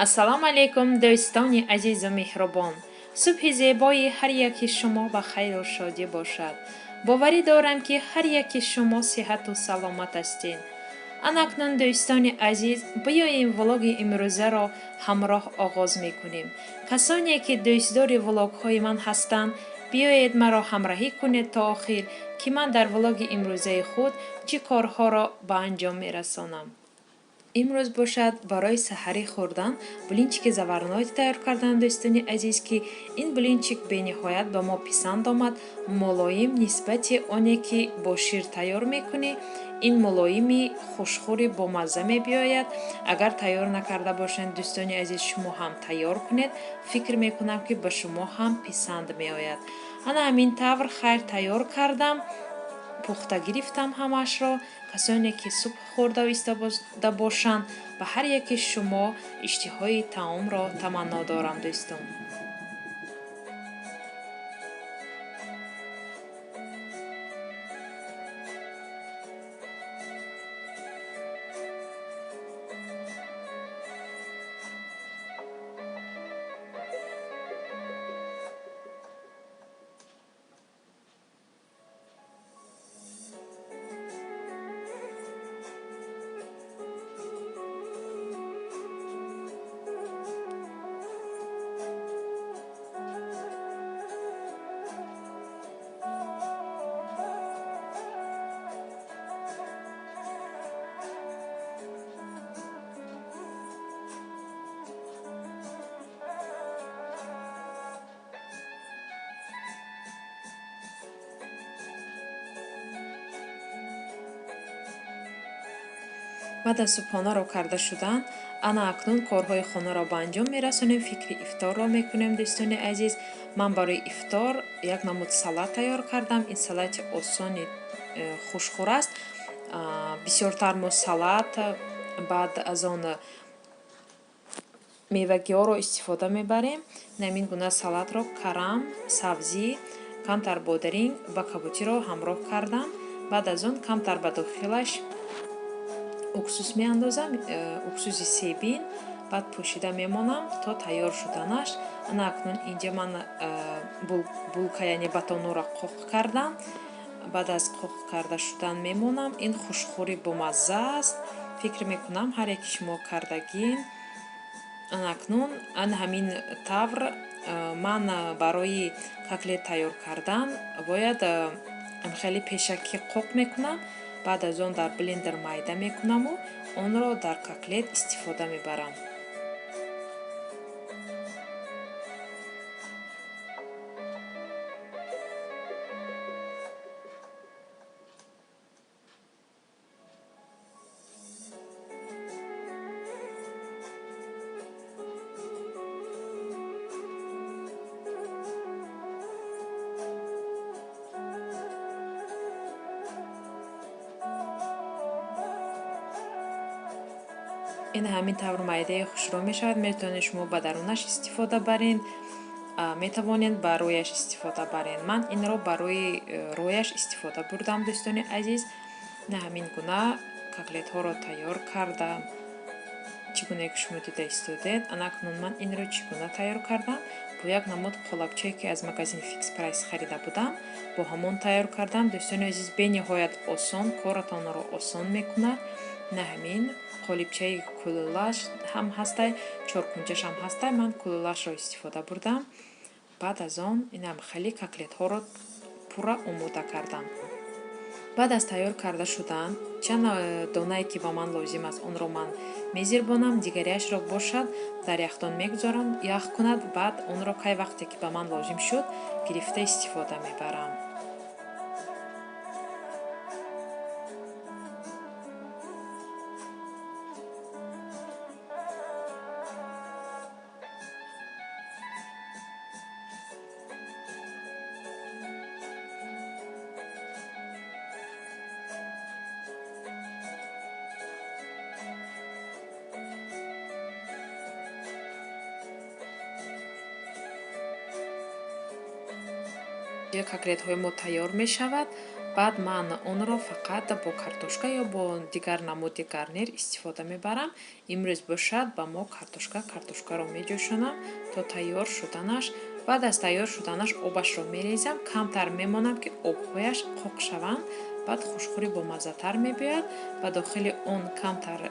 Ассалому алайкум, дӯстони азизу меҳрубон. Субҳи зебои ҳар яки шумо ба хайру шодӣ бошад. Боварӣ дорам, ки ҳар яки шумо сиҳату саломат ҳастед. Анакнун, дӯстони азиз, биёем, влоги имрӯзаро ҳамроҳ оғоз мекунем. Касоне ки дӯстдори влогҳои ман ҳастанд, биёед, маро ҳамроҳӣ кунед то охир, ки ман дар влоги имрӯзаи худ чӣ корҳоро ба анҷом мерасонам. Имрӯз бошад, барои саҳарӣ хӯрдан блинчики заварной тайёр кардам, дӯстони азиз, ки ин блинчик бениҳоят ба мо писанд омад. Мулоим, нисбати оне ки бо шир тайёр мекунӣ, ин мулоими хушхӯри бомазза мебиёяд. Агар тайёр накарда бошед, дӯстони азиз, шумо ҳам тайёр кунед. Фикр мекунам, ки ба шумо ҳам писанд меояд. Ана ҳамин тавр, хайр, тайёр кардам, пухта гирифтам ҳамаашро. Касоне ки субҳ хӯрда истода бошанд, ба ҳар яки шумо иштиҳои таомро таманно дорам, дӯстон. Баъд аз субҳонаро карда шудан, ана акнун корҳои хонаро ба анҷом мерасонем, фикри ифторро мекунем. Дӯстони азиз, ман барои ифтор як намуд салат тайёр кардам. Ин салати осони хушхӯр аст. Бисёртар мо салат, баъд аз он мевагиҳоро истифода мебарем. Ҳамин гуна салатро карам, сабзӣ, камтар бодиринг ва кабутиро ҳамроҳ кардам. Баъд аз он камтар ба дохилаш уксус меандозам, уксуси себин. Баъд пӯшида мемонам то тайёр шуданаш. Ана акнун инҷа ман булка, яъне батонуро қоқ кардам. Баъд аз қоқ карда шудан мемонам. Ин хушхӯри бомазза аст. Фикр мекунам, ҳар яки шумо кардагин. Ана акнун ана ҳамин тавр ман барои котлет тайёр кардан бояд хеле пешакӣ қоқ мекунам. Баъд аз он дар блендер майда мекунаму онро дар котлет истифода мебарам. Ин ҳамин тавр майдаи хушрӯ мешавад. Метавонед, шумо ба дарунаш истифода барен, метавонед ба рӯяш истифода барен. Ман инро барои рӯяш истифода бурдам, дӯстони азиз. На ҳамин гуна котлетҳоро тайёр кардам, чӣ гунае ки шумо дида истодед. Анакнун ман инро чӣ гуна тайёр кардам? Бо як намуд қолабчае, ки аз магазини Фикс Прайс харида будам, бо ҳамон тайёр кардам. Дӯстони азиз, бениҳоят осон, коратонро осон мекунад. На ҳамин қолибчаи кулулаш ҳам ҳастай, чоркунҷашам ҳастай. Ман кулулашро истифода бурдам. Баъд аз он инам хеле котлетҳоро пурра омода кардам. Баъд аз тайёр карда шудан, чанд донае ки ба ман лозим аст, онро ман мезирбонам, дигариашро бошад, дар яхдон мегузорам, ях кунад. Баъд онро кай вақте ки ба ман лозим шуд, гирифта истифода мебарам. Котлетҳои мо тайёр мешавад. Баъд ман онро фақат бо картошка ё бо дигар намуди гарнир истифода мебарам. Имрӯз бошад ба мо картошкаро меҷӯшонам то тайёр шуданаш. Баъд аз тайёр шуданаш обашро мерезам, камтар мемонам, ки обҳояш қоқ шаванд. Баъд хушхӯрӣ бомаззатар мебиёяд. Ба дохили он камтар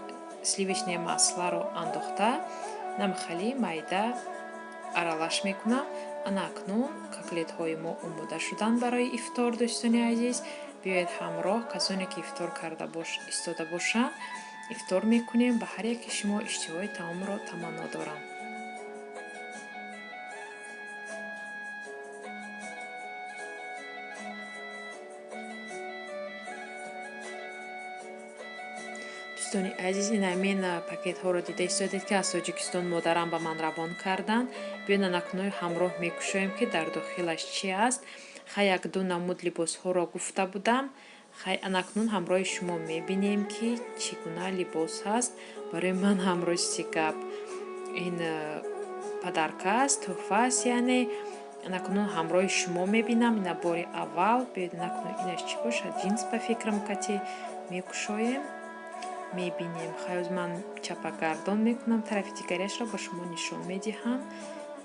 сливочное масларо андохта, намхали майда аралаш мекунам. Ана акнун котлетҳои мо омода шуданд барои ифтор, дӯстони азиз. Биёед ҳамроҳ, касоне ки ифтор карда истода бошанд, ифтор мекунем. Ба ҳар яке шумо иштиҳои таомро таманно дорам. Дӯстони азиз, ин ҳамин пакетҳоро дида истодед, ки аз Тоҷикистон модарам ба ман равон карданд. Биёед анакнун ҳамроҳ мекушоем, ки дар дохилаш чи аст. Хай, як-ду намуд либосҳоро гуфта будам. Хай, анакнун ҳамроҳи шумо мебинем, ки чӣ гуна либос ҳаст. Барои ман ҳам рости гап ин подарка аст, тӯҳфа аст, яъне анакнун ҳамроҳи шумо мебинам. Ина бори аввал. Биёед анакнун инаш чӣ бошад? Ҷинс ба фикрам кати мекушоем, мебинем. Хай, оз ман чапагардон мекунам, тарафи дигаряшро ба шумо нишон медиҳам.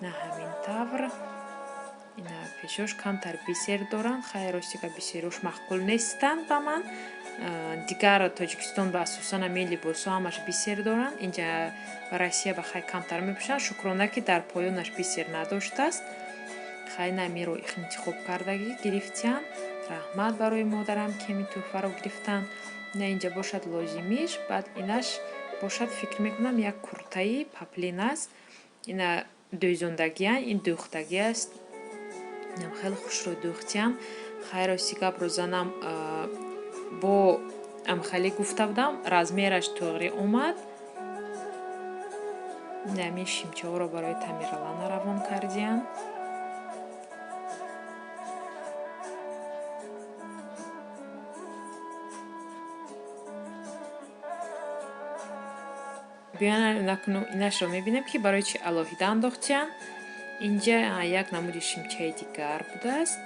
На ҳамин тавр. Ина пешош камтар бисер доранд. Хай, рости гап бисерош маъқул нестанд ба ман. Дигар Тоҷикистон ба асосан ҳамин либосҳо ҳамаш бисер доранд. Инҷа ба Россия ба хай камтар мепӯшанд. Шукрона, ки дар поёнаш бисер надоштааст. Хай, намиро интихоб кардагӣ гирифтиям. Раҳмат барои модарам, ки ҳамин тӯҳфаро гирифтанд. Ина инҷа бошад лозимиш. Баъд инаш бошад, фикр мекунам, як куртаи паплин аст. Ина дӯзондагия, ин дӯхтагӣ аст. Инам хеле хушрӯ дӯхтиям. Хай, рости гап рӯзанам бо амхалӣ гуфта будам, размераш туғри омад. Ҳамин шимчаҳоро барои Тамирлана равон кардиям. Биён инашро мебинем, ки барои чӣ алоҳида андохтиям. Инҷа як намуди шимчаи дигар будааст.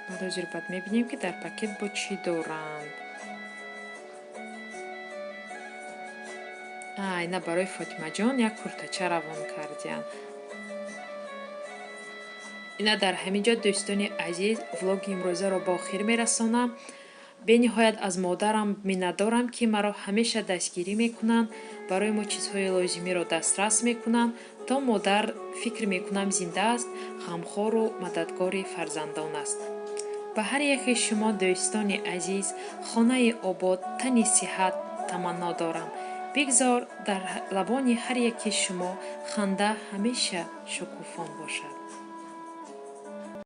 Баъд ҳозир баъд мебинем, ки дар пакет бо чӣ доранд. Ина барои Фотимаҷон як куртача равон кардиям. Ина дар ҳамин ҷо, дӯстони азиз, влоги имрӯзаро ба охир мерасонам. Бениҳоят аз модарам миннатдорам, ки маро ҳамеша дастгирӣ мекунанд, барои мо чизҳои лозимиро дастрас мекунанд. То модар, фикр мекунам, зинда аст, ғамхору мададгори фарзандон аст. Ба ҳар яке шумо, дӯстони азиз, хонаи обод, тани сиҳат таманно дорам. Бигзор дар лабони ҳар яке шумо ханда ҳамеша шукуфон бошад.